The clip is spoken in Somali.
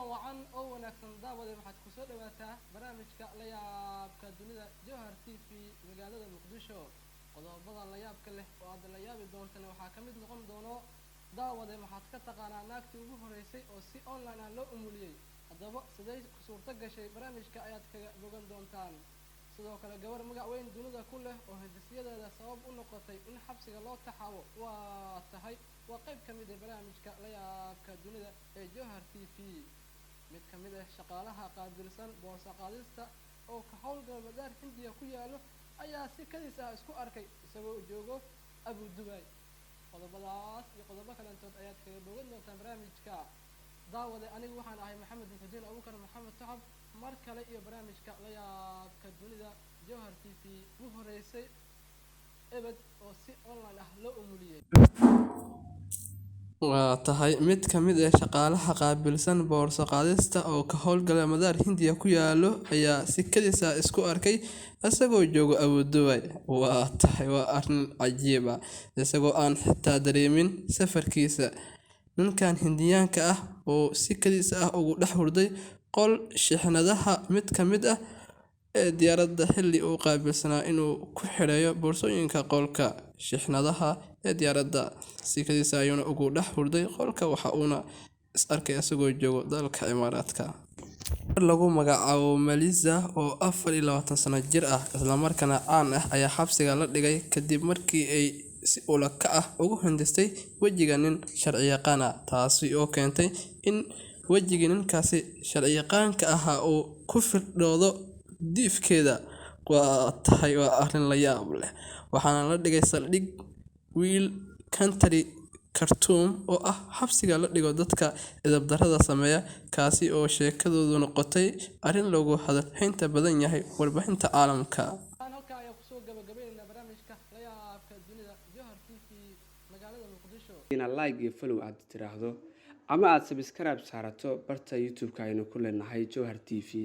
Kulan wacan oo wanaagsan, daawade. Waxaad kusoo dhawaataa barnaamijka La Yaabka Dunida, Jowhar TV, magaalada Muqdisho. Qodobada la yaabka leh oo aad la yaabi doontana waxaa ka mid noqon doono, daawade, waxaad ka taqaanaa naagtii ugu horeysay oo si online ah loo umuliyey? Haddaba siday suurto gashay? Barnaamijka ayaad kaga bogan doontaan. Sidoo kale, gabar magac weyn dunida ku leh oo hindisyadeeda sabab u noqotay in xabsiga loo taxaabo. Waa tahay, waa qayb ka mid ah barnaamijka La Yaabka Dunida ee Jowhar TV. Mid ka mid ah shaqaalaha qaabilsan boorsa qaadista oo ka howlgala madaar Hindiya ku yaalo ayaa si kadis ah isku arkay isagoo joogo Abu Dubay. Qodobadaas iyo qodobo kalentood ayaad kaga bogan doontaan barnaamijka, daawade. Anigu waxaan ahay Maxamed Muxudiin Abukar Maxamed Tacab. Mar kale iyo barnaamijka La Yaabka Dunida, Jowhar TV. Ugu horeysay ebed oo si online ah loo umuliyey. Waa tahay, mid ka mid ah shaqaalaha qaabilsan boorso qaadista oo ka howlgala madaar Hindiya ku yaalo ayaa si kadis ah isku arkay isagoo joogo Abu Dubay. Waa tahay, waa arrin cajiib ah, isagoo aan xitaa dareemin safarkiisa. Ninkan Hindiyaanka ah oo si kadis ah ugu dhex hurday qol shixnadaha mid ka mid ah ee diyaaradda, xilli uu qaabilsanaa inuu ku xidhayo boorsooyinka qolka shixnadaha ee diyaaradda. Si kadis ah ayuuna ugu dhex hurday qolka, waxa uuna is arkay isagoo joogo dalka Imaaraadka. Lagu magacaabo Melissa oo 24 sano jir ah, islamarkaana caan ah, ayaa xabsiga la dhigay kadib markii ay si ula kac ah ugu hindistay wejiga nin sharciyaqaan ah, taasi oo keentay in wejigii ninkaasi sharciyaqaanka ahaa uu ku firdhoodo diifkeeda. Waa tahay, waa arrin la yaab leh. Waxaana la dhigay saldhig Wiil Country Khartoum oo ah xabsiga la dhigo dadka edebdarrada sameeya, kaasi oo sheekadoodu noqotay arrin loogu hadalhaynta badan yahay warbaahinta caalamka. Halkaa ayaa kusoo gabagabaynaynaa barnaamijka La Yaabka Dunida, Jowhar TV, magaalada Muqdisho. Inaad like iyo follow aad tiraahdo ama aad subscribe saarato barta YouTube-ka aynu ku leenahay, Jowhar TV.